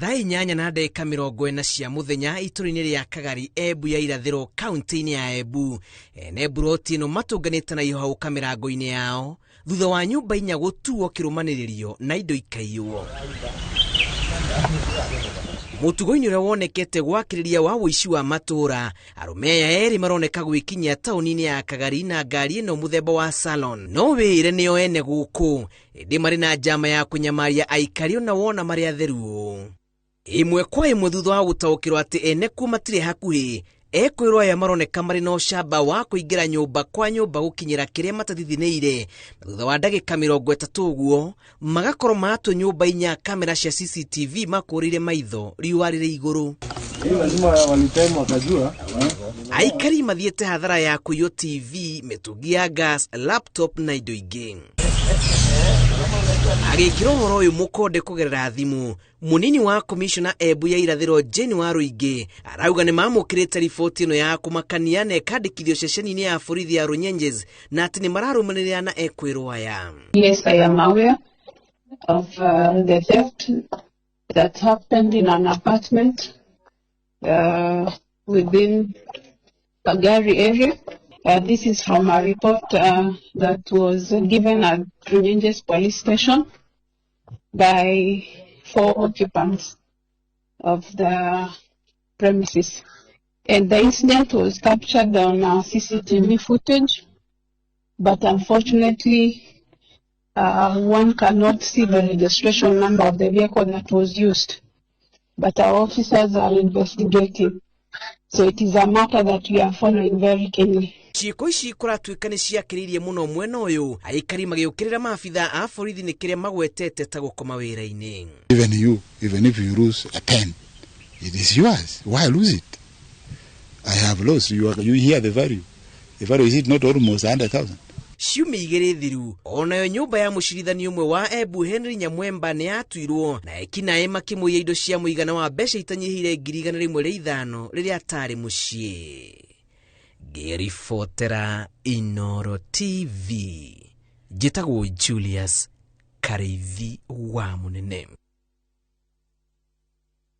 Thaa 8:40 cia mũthenya itũra-inĩ rĩa Kagari, Embu ya Irathĩro, kaunti-inĩ ya Embu, ene mburoti ĩno matũnganĩte na ihũhũka mĩrango-inĩ yao thutha wa nyũmba 4 gũtuo kĩrũmanĩrĩrio na indo ikaiywo. Mũtugo-inĩ ũrĩa wonekete gwakĩrĩria wa ũici wa matũra, arũme aya erĩ maroneka gwĩkinyia taũni-inĩ ya Kagari na ngari ĩno mũthemba wa Salon. No wĩre nĩo ene gũkũ, ĩndĩ marĩ na njama ya kũnyamaria aikari ona wona marĩ atheru ũũ. Ĩmwe kwa ĩmwe thutha wa gũtaũkĩrwo atĩ ene kuo matirĩ hakuhĩ, ekwĩrwo aya maroneka marĩ na ũcamba wa kũingĩra nyũmba kwa nyũmba gũkinyĩra kĩrĩa matathithinĩire, na thutha wa ndagĩka 30 ũguo magakorwo matũ nyũmba 4 kamera cia CCTV makũrĩire maitho riũa rĩrĩ igũrũ. Aikari mathiĩte hathara ya kũiywo TV, mĩtũngi ya gas, laptop na indo ingĩ. Agĩkĩra ũhoro ũyũ mũkonde kũgerera thimũ, munini wa komishona Embu ya Irathĩro Jane Waruingĩ arauga nĩ mamũkĩrĩte riboti ĩno ya kũmakania na ĩkandĩkithio ceceni-inĩ ya borithi ya Runyenjes na atĩ nĩ mararũmanĩrĩra na ekwĩrwo aya. Yes, I am aware of the theft that happened in an apartment within Kagari area. This is from a report that was given at Runyenjes police station by 4 occupants of the premises. And the incident was captured on CCTV footage, but unfortunately, one cannot see the registration number of the vehicle that was used. But our officers are investigating. So it is a matter that we are following very keenly. Ciĩko ici kũratuĩka nĩ ciakĩrĩirie mũno mwena ũyũ, aikari magĩũkĩrĩra maabitha a borithi nĩ kĩrĩa magwetete ta gũkoma wĩra-inĩ. Even you, even if you lose a pen, it is yours. Why lose it? I have lost. You hear the value. The value is it not almost 100,000? Ciumia 2 thiru, onayo nyũmba ya mũcirithania ũmwe wa Embu Henry Nyamwemba nĩ yatuirwo na ekinaĩ makĩmũiya indo cia mũigana wa mbeca itanyihĩire 105,000 rĩrĩa atarĩ mũciĩ. Ngĩribotera Inooro TV, njĩtagwo Julius Kariithi wa Mũnene.